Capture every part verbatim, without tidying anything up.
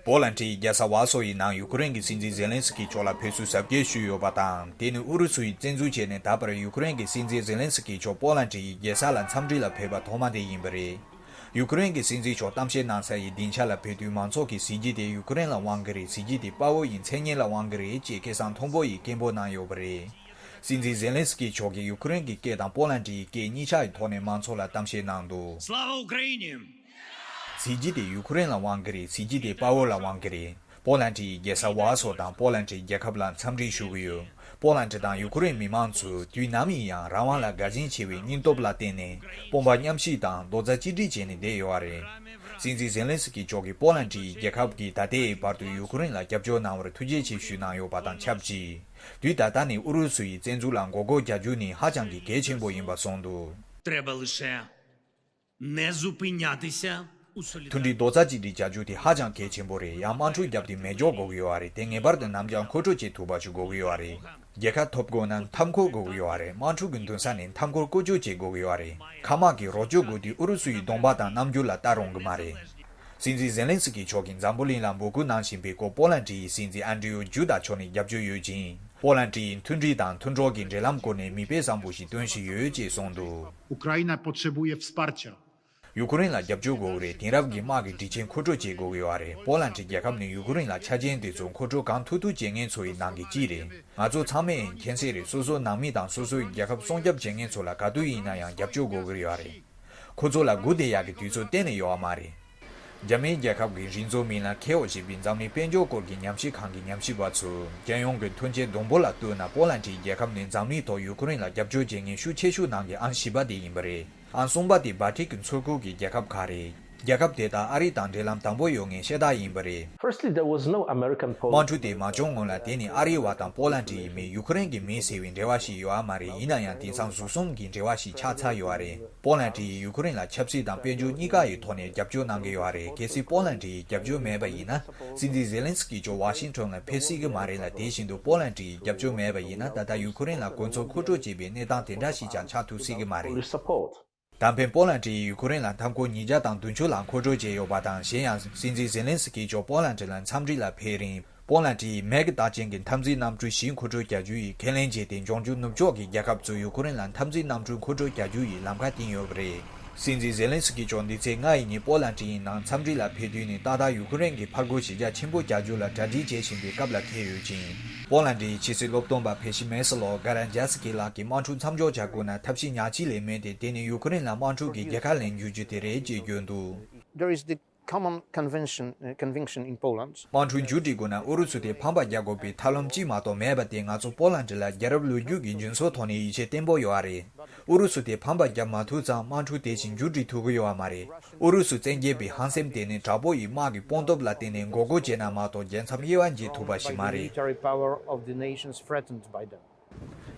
པོ་ལན་ཌིའི་རྒྱལ་ས་ཝར་སོ་ཡི་ནང་ཡུ་ཀེ་རེན་གྱི་སྲིད་འཛིན་ཛེ་ལན་སི་ཀི་མཆོག་ལ་ཕེབས་བསུ་གཟབ་རྒྱས་ཞུས་ཡོད་པ་དང་། དེ་ནི་ཨུ་རུ་སུ་ཡིས་བཙན་འཛུལ་བྱས་ནས་ད་བར་ཡུ་ཀེ་རེན་གྱི་སྲིད་འཛིན་ཛེ་ལན་སི་ཀི་མཆོག་པོ་ལན་ཌི་ཡི་རྒྱལ་ས་ལ་འཚམས་འདྲི་ལ་ཕེབས་པ་ཐོག་མ་དེ་ཡིན་པ་རེད། ཡུ་ཀེ་རེན་གྱི་སྲིད་འཛིན་མཆོག་གཏམ་བཤད་གནང་ས་ཡི་སྡིངས་ཆ་ལ་ཕེབས་དུས། མང་ཚོགས་ཀྱིས་གཟི་བརྗིད་དེ་ཡུ་ཀེ་རེན་ལ་དབང་གི་རེད། གཟི་བརྗིད་དེ་དཔའ་བོ་ཡི་མཚན་སྙན་ལ་དབང་གི་རེད་ཅེས་སྐད་གསང་མཐོན་པོ་ཡིས་སྐད་འབོད་གནང་ཡོད་པ་རེད། སྲིད་འཛིན་ཛེ་ལན་སི་ཀི་མཆོག་གིས་ཡུ་ཀེ་རེན་གྱི་སྐད་དང་པོ་ལན་ཌི་ཡི་སྐད་གཉིས་ཆ་ཡི་ཐོག་ནས་མང་ཚོགས་ལ་གཏམ་བཤད་གནང་འདུག Слава Україні! གཟི་བརྗིད་དེ་ཡུ་ཀེ་རེན་ལ་དབང་གི་རེད། གཟི་བརྗིད་དེ་དཔའ་བོ་ལ་དབང་གི་རེད། པོ་ལན་ཌི་ཡི་རྒྱལ་ས་ཝར་སོ་དང་པོ་ལན་ཌི་རྒྱལ་ཁབ་ལ་འཚམས་འདྲི་ཞུ་གི་ཡོད། པོ་ལན་ཌི་དང་ཡུ་ཀེ་རེན་མི་མང་ཚོས་དུས་ནམ་ཡིན་ཡང་རང་དབང་ལ་དགའ་ཞེན་ཆེ་བའི་སྙིང་སྟོབས་ལ་བརྟེན་ནས་དཔུང་པ་མཉམ་གཤིབ་དང་རྡོག་རྩ་གཅིག་སྒྲིལ་བྱས་ནས་བསྡད་ཡོད་པ་རེད། སྲིད་འཛིན་ཛེ་ལན་སི་ཀི་མཆོག་གིས་པོ་ལན་ཌི་ཡི་རྒྱལ་ཁབ་ཀྱིས་ད་ལྟའི་བར་དུ་ཡུ་ཀེ་རེན་ལ་རྒྱབ་སྐྱོར་གནང་བར་ཐུགས་རྗེ་ཆེ་ཞུས་གནང་ཡོད་པ་དང་ཆབས་ཅིག་དུས་ད་ལྟ་ནས་ཨུ་རུ་སུ་ཡི་བཙན་འཛུལ་ལ་མགོ་སྐོར་རྒྱག་རྒྱུ་ནི་ཧ་ཅང་གི་གལ་ཆེན་པོ་ཡིན་པ་གསུངས་འདུག Треба лише не зупинятися у солідарності. མཐུན་སྒྲིལ་རྡོག་རྩ་གཅིག་སྒྲིལ་བྱ་རྒྱུ་དེ་ཧ་ཅང་གལ་ཆེན་པོ་རེད། ཡང་དམག་འཁྲུག་བརྒྱབ་སྟེ་མེ་སྒྱོགས་དགོས་ཀྱི་ཡོད་རེད། དེ་ངེས་པར་དུ་ནམ་ཡང་མཁོ་སྤྲོད་བྱེད་ཐུབ་པ་ཞིག་དགོས་ཀྱི་ཡོད་རེད། རྒྱལ་ཁ་ཐོབ་དགོས་ན་མཐའ་འཁོར་དགོས་ཀྱི་ཡོད་རེད། དམག་འཁྲུག་གི་མདུན་ས་ནས་མཐའ་འཁོར་བཀོལ་སྤྱོད་བྱེད་དགོས་ཀྱི་ཡོད་རེད། མཁའ་དམག་གི་རོགས་སྐྱོར་དགོས་དུས་ཨུ་རུ་སུ་ཡི་གདོང་པ་དང་རྣམ་འགྱུར་ལ་ལྟ་རུང་གི་མ་རེད། སྲིད་འཛིན་ཛེ་ལན་སི་ཀི་མཆོག་གིས་འཛམ་བུ་གླིང་ལ་འབོད་སྐུལ་གནང་བཞིན་པའི་སྐོར་པོ་ལན་ཌི་ཡི་སྲིད་འཛིན་ཨན་ཌྲི་ཡོ་ཇུ་ད་མཆོག་ནས་རྒྱབ་སྐྱོར་ཡོད་ཅིང་། པོ་ལན་ཌི་ཡིས་མཐུན་སྒྲིལ་དང་མཐུན་གྲོགས་ཀྱི་འབྲེལ་ལམ་སྐོར་ནས་མིག་དཔེ་བཟང་པོ་ཞིག་སྟོན་བཞིན་ཡོད་ཅེས་གསུངས་འདུག Україна потребує wspарcia. ཡུ་ཀེ་རེན་ལ་རྒྱབ་སྐྱོར་དགོས་ཀྱི་རེད། དེང་རབས་ཀྱི་དམག་གི་སྒྲིག་ཆས་མཁོ་སྤྲོད་བྱེད་དགོས་ཀྱི་ཡོད་རེད། པོ་ལན་ཌི་རྒྱལ་ཁབ་ནི་ཡུ་ཀེ་རེན་ལ་ཆ་རྐྱེན་དེ་ཚོ་མཁོ་སྤྲོད་གང་ཐུབ་ཐུབ་བྱེད་མཁན་ཚོ་ཡི་ནང་གི་གཅིག་རེད། ང་ཚོ་ཚང་མས་མཁྱེན་གསལ་རེད། སོ་སོའི་ནང་མི་དང་སོ་སོའི་རྒྱལ་ཁབ་སྲུང་སྐྱོབ་བྱེད་མཁན་ཚོ་ལ་ག་དུས་ཡིན་ན་ཡང་རྒྱབ་སྐྱོར་དགོས་ཀྱི་ཡོད་རེད། ཁོ་ཚོ་ལ་སྒུག་བསྡད་ཡག་གི་དུས་ཚོད་གཏན་ནས་ཡོད་པ་མ་རེད། རྒྱ་མིའི་རྒྱལ་ཁབ་ཀྱི་རིག་མཛོད་མིག་ལམ་ཁེའོ་ཞེས་པའི་འཛམ་གླིང་དཔལ་འབྱོར་སྐོར་གྱི་ཉམས་ཞིབ་ཁང་གི་ཉམས་ཞིབ་པ་ཚོས་རྒྱལ་ཡོངས་ཀྱི་ཐོན་སྐྱེད་བསྡོམས་འབོར་ལ་ལྟོས་ན། པོ་ལན་ཌིའི་རྒྱལ་ཁབ་ནི་འཛམ་གླིང་ཐོག་ཡུ་ཀེ་རེན་ལ་རྒྱབ་སྐྱོར་བྱེད་མཁན་ཤུགས་ཆེ་ཤོས་ནང་གི་ཨང་བཞི་པ་དེ་ཡིན་པ་རེད། ཨང་གསུམ་པ་དེ་སྦལ་ཏིག་གི་མཚོ་ཁུལ་གྱི་རྒྱལ་ཁབ་ཁག་རེད། རྒྱལ་ཁབ་དེ་དག་ཨ་རི་དང་འབྲེལ་ལམ་དམ་པོ་ཡོད་མཁན་ཤ་སྟག་ཡིན་པ་རེད། Firstly, there was no American དམག་འཁྲུག་དེ་མ་བྱུང་སྔོན་ལ་དེ་ནི་ཨ་རིའི་བ་དང་པོ་ལན་ཌི་ཡི་མི། ཡུ་ཀེ་རེན་གྱི་མི་ཟེར་བའི་འབྲེལ་བ་ཞིག་ཡོད་པ་མ་རེད། ཡིན་ན་ཡང་དེང་སང་གཟུགས་གསུམ་གྱི་འབྲེལ་བ་ཞིག་ཆགས་ཚར་ཡོད་པ་རེད། པོ་ལན་ཌི་ཡིས་ཡུ་ཀེ་རེན་ལ་ཆབ་སྲིད་དང་དཔལ་འབྱོར་གཉིས་ཀ་ཡི་ཐོག་ནས་རྒྱབ་སྐྱོར་གནང་གི་ཡོད་པ་རེད། གལ་སྲིད་པོ་ལན་ཌི་ཡིས་རྒྱབ་སྐྱོར་མེད་པ་ཡིན་ན། སྲིད་འཛིན་ཛེ་ལན་སི་ཀི་མཆོག་ཝ་ཤིང་ཊོན་ལ་ཕེབས་སྲིད་ཀྱི་མ་རེད་ལ། དེ་བཞིན་དུ་པོ་ལན་ཌི་ཡིས་རྒྱབ་སྐྱོར་མེད་པ་ཡིན་ན། ད་ལྟ་ཡུ་ཀེ་རེན་ལ་གོ་མཚོན་མཁོ་སྤྲོད་བྱེད་པའི་གནས་སྟངས་དེ་འདྲ་ཞིག་ཀྱང་ཆགས་ཐུབ་སྲིད་ཀྱི་མ་རེད། Fully support. ད་ཕན་པོ་ལན་ཌི་ཡིས་ཡུ་ཀེ་རེན་ལ་མཐའ་འཁོར་ཉིས་བརྒྱ་དང་བདུན་ཅུ་ལ་མཁོ་སྤྲོད་བྱས་ཡོད་པ་དང་། གཞན་ཡང་སྲིད་འཛིན་ཛེ་ལན་སི་ཀི་མཆོག་པོ་ལན་ཌི་ལ་འཚམས་འདྲི་ལ་ཕེབས་རིང་། པོ་ལན་ཌི་ཡིས་མེག་རྟགས་ཅན་གྱི་འཐབ་འཛིང་གནམ་གྲུ་བཞི་མཁོ་སྤྲོད་རྒྱག་རྒྱུ་ཡི་ཁས་ལེན་བྱས་ཏེ། ལྗོངས་རྒྱུ་ནུབ་ཕྱོགས་ཀྱི་རྒྱལ་ཁབ་ཚོས་ཡུ་ཀེ་རེན་ལ་འཐབ་འཛིང་གནམ་གྲུ་མཁོ་སྤྲོད་རྒྱག་རྒྱུ་ཡི་ལམ་ཁ་བཏིང་ཡོད་པ་རེད། སྲིད་འཛིན་ཛེ་ལན་སི་ཀི་མཆོག་འདི་ཚེས་ལྔ་ཡི་ཉིན་པོ་ལན་ཌི་ཡི་ནང་འཚམས་འདྲི་ལ་ཕེབས་དུས་ནི། ཏག་ཏག་ཡུ་ཀེ་རེན་གྱི་ཕར་རྒོལ་གཞི་རྒྱ་ཆེན་པོ་རྒྱག་རྒྱུ་ལ་གྲ་སྒྲིག་བྱེད་བཞིན་པའི་སྐབས་ལ་འཁེལ་ཡོད་ཅིང་། པོ་ལན་ཌི་ཡི་ཕྱི་སྲིད་སློབ་སྟོན་པ་ཕེ་ཤི་མེ་སི་ལོ་གྷ་རན་ཇཱ་སི་ཀི་ལགས་ཀྱིས་དམག་འཁྲུག་མཚམས་འཇོག་བྱ་དགོས་ན་ཐབས་ཤེས་ཉག་གཅིག་ལས་མེད་དེ། དེ་ནི་ཡུ་ཀེ་རེན་ལ་དམག་འཁྲུག་གི་རྒྱལ་ཁ་ལེན་རྒྱུ་ཅིག་དེ་རེད་ཅེས་བརྗོད་འདུག There is the common convention, uh, conviction in Poland. དམག་འཁྲུག་མཇུག་སྒྲིལ་དགོས་ན་ཨུ་རུ་སུ་དེ་ཕམ་པ་རྒྱག་དགོས་པའི་ཐབས་ལམ་གཅིག་མ་གཏོགས་མེད་པ་དེ། ང་ཚོ་པོ་ལན་ཌི་ལ་རྒྱལ་རབས་ལོ་རྒྱུས་ཀྱི་འཇུ་ཚོགས་ཐོག་ནས་ཡིད་ཆེས་བརྟན་པོ་ཡོད་པ་རེད། ཨུ་རུ་སུ་དེ་ཕམ་པ་རྒྱག་མ་ཐུབ་ཙང་དམག་འཁྲུག་དེ་བཞིན་མཇུག་སྒྲིལ་ཐུབ་ཀྱི་ཡོད་པ་མ་རེད། ཨུ་རུ་སུ་བཙན་རྒྱལ་པའི་ཧང་སེམས་དེ་ནི་དྲག་པོ་ཡི་དམག་གི་དཔུང་སྟོབས་ལ་བརྟེན་ནས་མགོ་སྐོར་བྱས་ན་མ་གཏོགས་རྒྱལ་མཚམས་དབྱེ་བ་འབྱེད་ཐུབ་པ་ཞིག་མ་རེད། Military power of the nations threatened by them.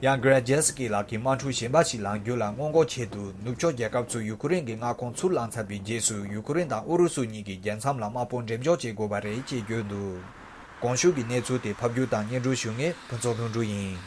ཡང་གྷ་རན་ཇཱ་སི་ཀི་ལགས་ཀྱིས་དམག་འཁྲུག་གཞན་པ་ཞིག་ལངས་རྒྱུ་ལ་སྔོན་འགོག་ཆེད་དུ། ནུབ་ཕྱོགས་རྒྱལ་ཁབ་ཚོས་ཡུ་ཀེ་རེན་གྱི་མངའ་ཁོངས་ཚུར་བླངས་ཚར་བའི་རྗེས་སུ། ཡུ་ཀེ་རེན་དང་ཨུ་རུ་སུ་གཉིས་ཀྱིས་རྒྱལ་མཚམས་ལ་དམག་དཔུང་འགྲེམས་འཇོག་བྱེད་དགོས་པ་རེད་ཅེས་བརྗོད་འདུག་གོང་ཞུས་ཀྱི་གནས་ཚུལ་དེ་ཕབ་སྒྱུར་དང་སྙན་སྒྲོན་ཞུ་མཁན་ཕུན་ཚོགས་ལྷུན་གྲུབ་ཡིན།